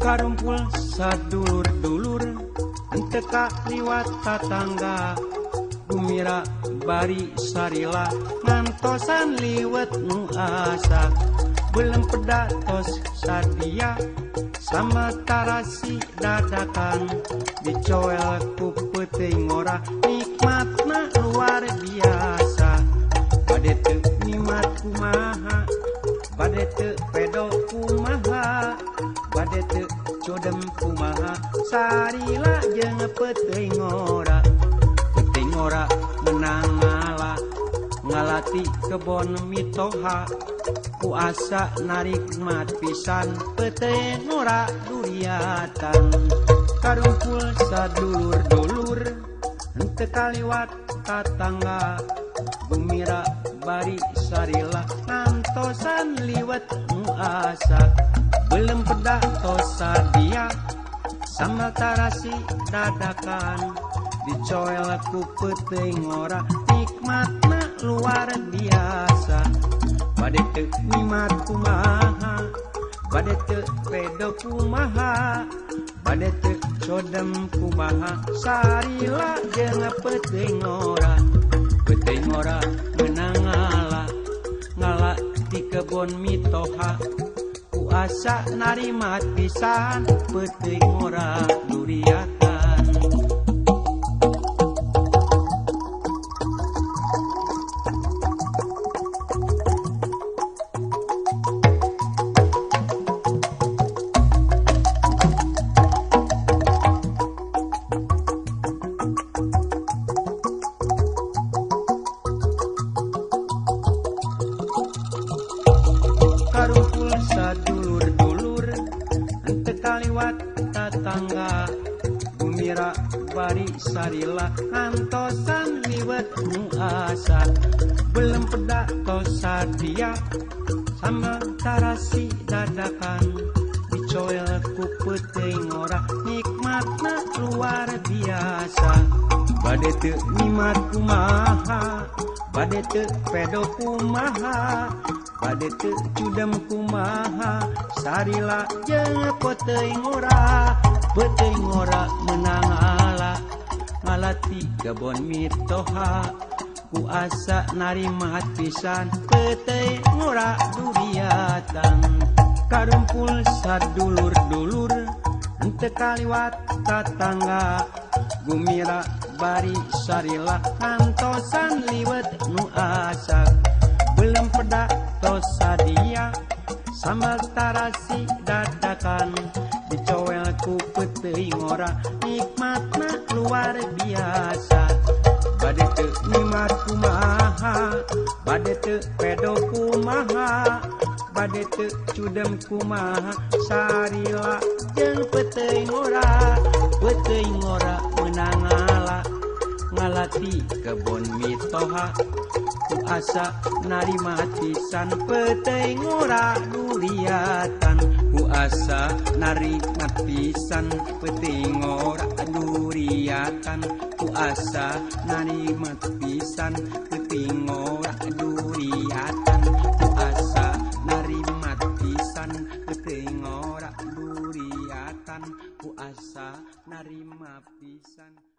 Karumpul sadulur-dulur henteu kaliwat tatangga gumira bari sarila ngantosan liwet nu asa belum peda tos sadia sama tarasi dadakan dicoel ku peuting ngora nikmatna luar biasa bade teu nimat kumaha bade teu pedo kumaha bade teu codem kumaha sarila jeung peuting ngora peuting ngora menang ngala ngalati kebon mitoha ku asa narikmat pisan peuting ngora duriatan karumpul sadulur-dulur henteu kaliwat tatangga gumira bari sarila ngantosan liwet nu asa belum pedah tos sadia sambal tarasi dadakan dicoel ku peuting ngora nikmatna luar biasa bade teu nimat kumaha bade teu pedo kumaha bade teu codem kumaha sarila jeung peuting ngora meunang ngala ngala di kebon mitoha ku asa narimat pisan peuting ngora duriatan. Karumpul sadulur-dulur henteu kaliwat tatangga gumira bari sarila ngantosan liwet nu asa belum peda tos sadia sama tarasi dadakan dicoel ku peuting ngora nikmatna luar biasa bade teu nimat kumaha bade teu pedo kumaha bade teu cudem kumaha sarila jeung peuting ngora meunang ngala ngalati kebon mitoha ku asa narimat pisan peuting ngora duriatan karumpul sadulur-dulur henteu kaliwat tatangga gumira bari sarila ngantosan liwet nu asa belum peda tos sadia sambal tarasi dadakan dicoel ku peuting ngora nikmatna luar biasa bade teu nimat kumaha bade teu pedo kumaha bade teu cudem kumaha sarila jeung peuting ngora meunang ngala ngalati kebon mitoha ku asa narimat pisan peuting ngora duriatan ku asa narimat pisan peuting ngora duriatan ku asa narimat pisan peuting ngora duriatan ku asa narimat pisan peuting ngora duriatan ku asa narimat pisan.